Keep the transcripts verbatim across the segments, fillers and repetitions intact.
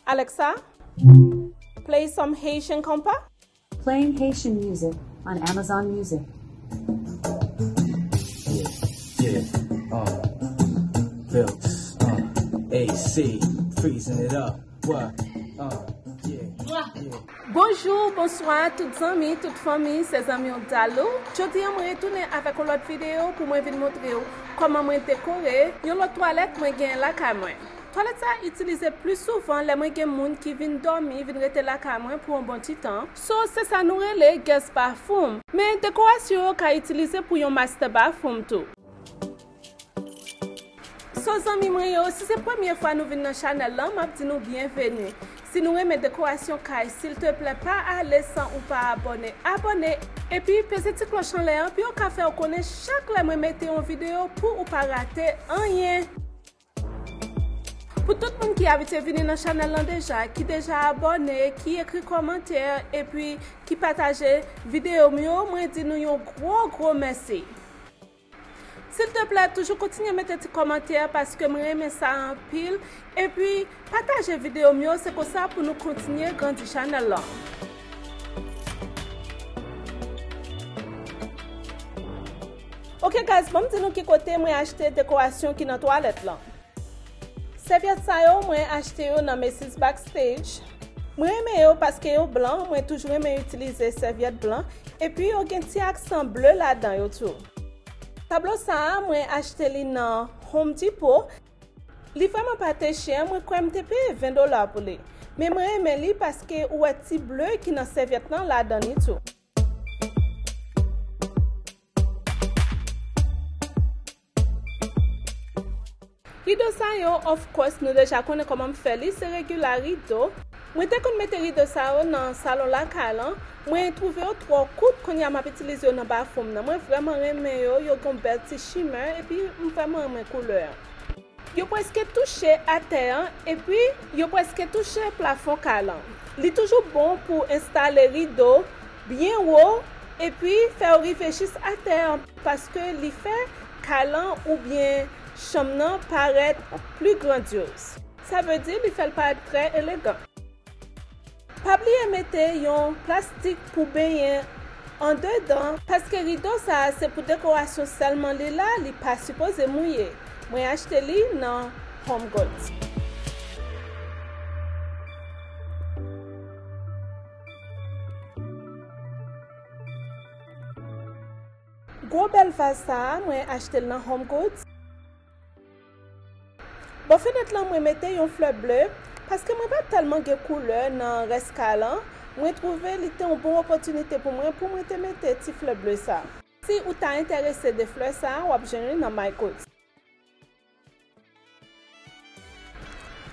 Alexa, play some Haitian compa. Playing Haitian music on Amazon Music. Yeah, yeah, uh, Belts, uh, A C, freezing it up, what, uh, yeah, yeah. Bonjou, bonswa, tout zanmi, tout fanmi, se zanmi w Dalou. Jodi a, mwen retounen avèk yon lòt videyo pou mwen vin montre w kòman mwen dekore yon lòt twalèt mwen gen lakay mwen. Twalèt sa itilize pli souvan lè mwen gen moun ki vin dòmi, vin rete lakay mwen pou yon bon ti tan. So, se sa nou rele guest bathroom. Men dekorasyon yo ka itilize pou yon master bathroom tou. So, zanmi mwen yo, si se premye fwa nou vin nan chanèl lan, m ap di nou byenveni. Si nou renmen dekorasyon kay, silteplè pa ale san ou pa abòne. Abòne, epi peze ti klòch anlè an pou yo ka fè w konnen chak lè mwen mete yon videyo pou ou pa rate anyen. Pou tout moun ki abitye vini nan chanèl lan deja, ki deja abòne, ki ekri kòmantè, epi ki pataje videyo m yo, mwen di nou yon gwo, gwo mèsi. Silteplè, toujou kontinye mete ti kòmantè paske mwen renmen sa anpil. Epi, pataje videyo m yo, se konsa pou nou kontinye grandi chanèl lan. Ok guys, ban m di nou ki kote mwen achte dekorasyon ki nan twalèt lan. Sèvyèt sa yo, mwen achte yo nan Macy's Backstage. Mwen renmen yo paske yo blan, mwen toujou renmen itilize sèvyèt blan, epi yo gen ti aksan ble ladan yo tou. Tablo sa a, mwen achte li nan Home Depot. Li vrèman pa te chè, mwen kwè m te peye ven dola pou li. Men mwen renmen li paske ou wè ti ble ki nan sèvyèt lan ladan li tou. Rido sa yo, of course, nou deja konnen kòman m fè li, se regila rido. Mwen te konn mete rido sa yo nan salon lakay lan, mwen twouve yo twò kout, kounye a m ap itilize yo nan bathroom nan. Mwen vrèman renmen yo, yo gen yon bèl ti shimmer, epi m vrèman renmen koulè an. Yo prèske touche atè an, epi yo prèske touche plafon kay lan. Li toujou bon pou enstale rido byen wo, epi fè yo rive jis atè an, paske li fè kay lan oubyen chanm nan parèt pli grandyoz. Sa vle di li fè l parèt trè elegan. Pa bliye mete yon plastik pou benyen andedan, paske rido sa a se pou dekorasyon sèlman li la, li pa sipoze mouye. Mwen achte li nan Home Goods. Gwo bèl vaz sa a, mwen achte l nan Home Goods. Bò fenèt lan, mwen mete yon flè ble, paske mwen pa tèlman gen koulè nan rès kay lan, mwen twouve li te yon bon opòtinite pou mwen, pou mwen te mete ti flè ble sa. Si ou ta enterese de flè sa, w ap jwenn li nan My Goods.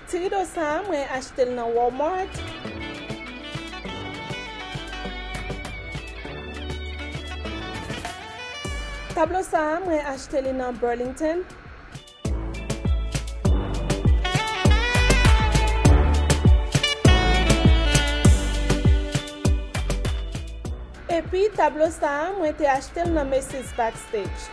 Ti rido sa a, mwen achte l nan Walmart. Tablo sa a, mwen achte li nan Burlington. Epi tablo sa a, mwen te achte l nan Macy's Backstage.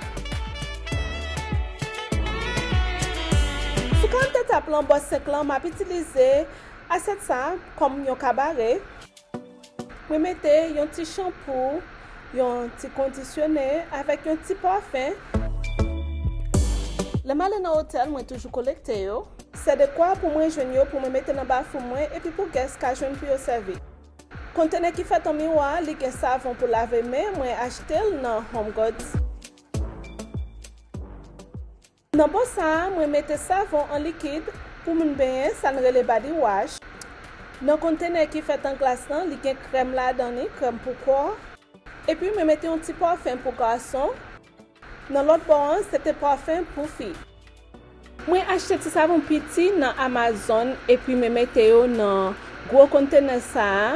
Sou kant etap lan, bò senk lan, m ap itilize asyèt sa a kòm yon kabare. Mwen mete yon ti chanpou, yon ti kondisyonè avèk yon ti pafen. Lè m ale nan otèl, mwen toujou kolekte yo. Sèdekwa pou mwen jwenn yo pou mwen mete nan bathroom mwen epi pou guest ka jwenn pou yo sèvi. Kontenè ki fèt an miwa, li gen savon pou lave men, mwen achte l nan Home Goods. Nan bò sa a, mwen mete savon an likid pou moun benyen, sa n rele body wash. Nan kontenè ki fèt an glas lan, li gen krèm ladan li, krèm pou kò. Epi mwen mete yon ti pafen pou gason. Nan lòt bò an, se te pafen pou fi. Mwen achte ti savon piti nan Amazon epi mwen mete yo nan gwo kontenè sa a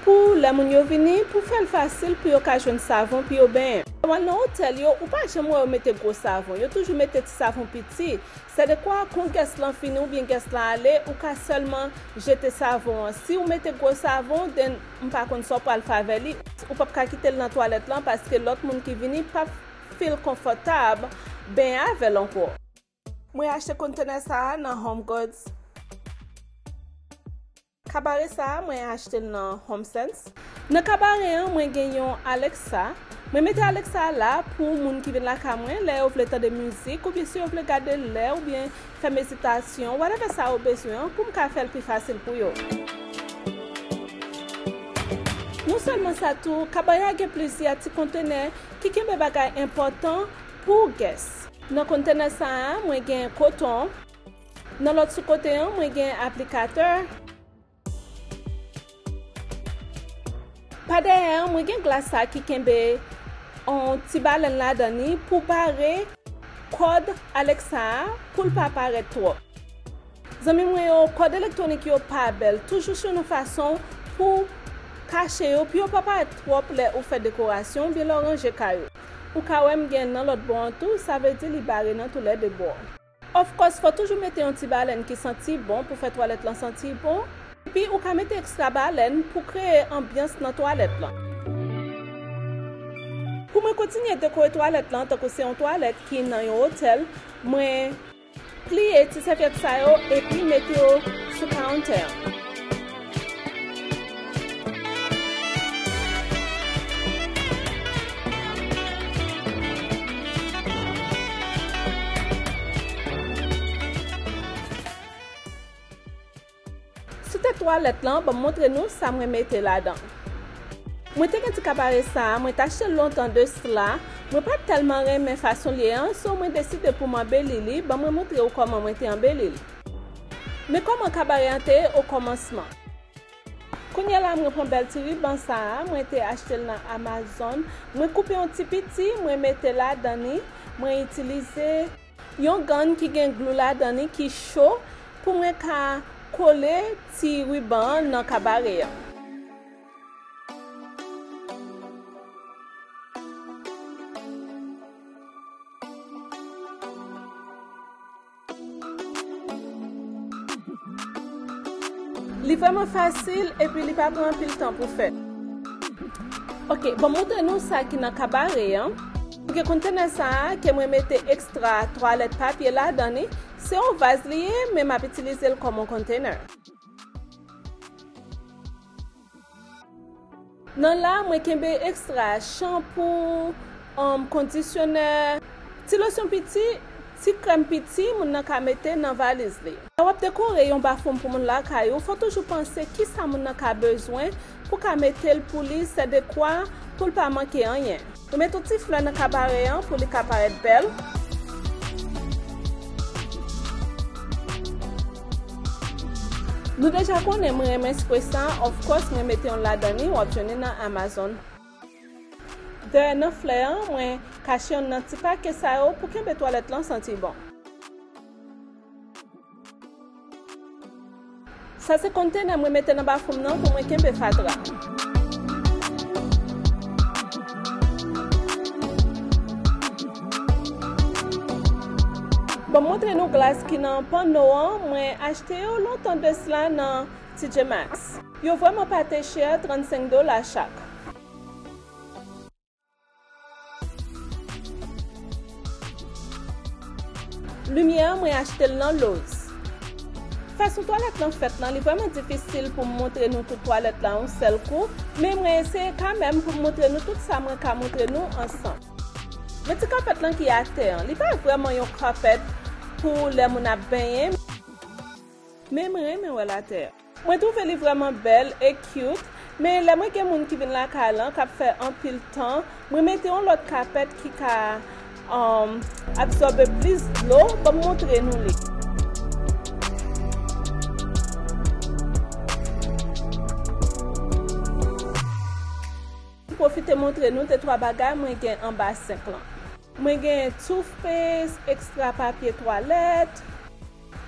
pou lè moun yo vini, pou fè l fasil pou yo ka jwenn savon pou yo benyen. Lè w al nan otèl yo, ou pa janm wè yo mete gwo savon. Yo toujou mete ti savon piti. Sèdekwa, kon guest lan fini oubyen guest lan ale, ou ka sèlman jete savon an. Si w mete gwo savon, then m pa konn sa w pral fè avè li. Ou p ap ka kite l nan twalèt lan paske lòt moun ki vini p ap feel konfòtab benyen avè l ankò. Mwen achte kontenè sa a nan Home Goods. Kabare sa a, mwen achte l nan Home Sense. Nan kabare an, mwen gen yon Alexa. Mwen mete Alexa a la pou moun ki vin lakay mwen, lè yo vle tande mizik, oubyen si yo vle gade lè, oubyen fè meditasyon, whatever sa yo bezwen an, pou m ka fè l pi fasil pou yo. Non sèlman sa tou, kabare a gen plizyè ti kontenè ki kenbe bagay enpòtan pou guest. Nan kontenè sa a, mwen gen koton. Nan lòt sou kote an, mwen gen aplikatè. Pa dèyè an, mwen gen glas sa ki kenbe yon ti balèn ladan li pou bare kòd Alexa a pou l pa parèt twòp. Zanmi mwen yo, kòd elektwonik yo pa bèl. Toujou chèche yon fason pou kache yo, pou yo pa parèt twòp lè ou fè dekorasyon oubyen lè w ranje kay ou. Ou ka wè m gen nan lòt bò an tou, sa vle di li bare nan toulède bò. Of course, fò toujou mete yon ti balèn ki santi bon pou fè twalèt lan santi bon. Epi ou ka mete ekstra balèn pou kreye anbyans nan twalèt lan. Pou mwen kontinye dekore twalèt lan, tankou se yon twalèt ki nan yon otèl, mwen pliye ti sèvyèt sa yo epi mete yo sou kawountè an. Sou tèt twalèt lan, ban m montre nou sa mwen mete ladan. Mwen te gen ti kabare sa a, mwen t achte l lontan de sla. Mwen pa t tèlman renmen fason l ye an, so mwen deside pou m anbeli li, ban mwen montre w kòman mwen te anbeli l. Men kòman kabare an te ye okòmansman. Kounye a la, mwen pran bèl ti riban sa a, mwen te achte l nan Amazon. Mwen koupe yon ti piti, mwen mete ladan li, mwen itilize yon gann ki gen glou ladan li ki cho pou mwen ka kole ti riban an nan kabare an. Li vrèman fasil epi li pa pran anpil tan pou fèt. Ok, bon, montre nou sa ki nan kabare an. Mwen gen kontenè sa a ke mwen mete ekstra twalèt papye ladan li. Se yon vaz li ye, men m ap itilize l kòm yon kontenè. Nan la, mwen kenbe ekstra chanpou, um, kondisyonè, ti losyon piti, ti krèm piti moun nan ka mete nan valiz li. Lè w ap dekore yon bafwonm pou moun lakay ou, fò toujou panse kisa moun nan ka bezwen pou ka mete l pou li, sèdekwa pou l pa manke anyen. Mwen mete yon ti flè nan kabare an pou li ka parèt bèl. Nou deja konnen mwen renmen spre sa, of course, mwen mete yon ladan li, w ap jwenn li nan Amazon. Dèyè nan flè an, mwen kache youn nan ti pake sa yo pou kenbe twalèt lan santi bon. Sa se kontenè mwen mete nan bafwonm nan pou mwen kenbe fatra. Bon, m montre nou glas ki nan panno an, mwen achte yo lontan de sla nan T J Maxx. Yo vrèman pa te chè, trannsenk dola chak. Limyè an, mwen achte l nan Lowe's. Fason twalèt lan fèt lan, li vrèman difisil pou m montre nou tout twalèt la yon sèl kou, men mwen eseye kanmenm pou m montre nou tout sa mwen ka montre nou ansanm. Men ti kapèt lan ki atè an, li pa vrèman yon kapèt pou lè moun ap benyen, men mwen renmen wè l atè a. Mwen twouve li vrèman bèl e cute, men lè mwen gen moun ki vin lakay lan k ap fè anpil tan, mwen mete yon lòt kapèt ki ka, um, absòbe plis dlo. Ban m montre nou li. M pwofite montre nou de twa bagay mwen gen anba senk lan. Mwen gen toothpaste, ekstra papye twalèt,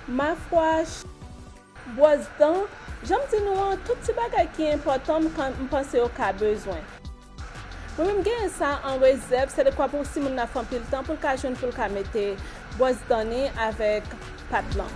mouthwash, bwòs dan, jan m di nou an, tout ti bagay ki enpòtan m ka, m panse yo ka bezwen. Mwen menm m genyen sa an rezèv, sèdekwa pou si moun nan fè anpil tan pou l ka jwenn pou l ka mete bwòs dan li avèk pat lan.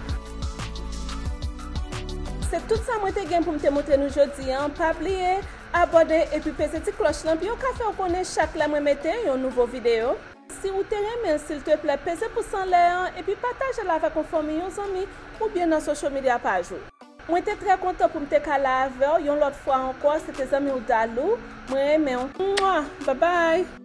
Se tout sa mwen te gen pou m te montre nou jodi an. Pa bliye abòne epi peze ti klòch lan pou yo ka fè w konnen chak lè mwen mete yon nouvo videyo. Si ou te renmen l, silteplè, peze pous anlè an epi pataje l avèk yon fanmi, yon zanmi, oubyen nan social media paj ou. Mwen te trè kontan pou m te ka la avè w yon lòt fwa ankò. Se te zanmi w Dalou. Mwen renmen w. Mwa! Babay!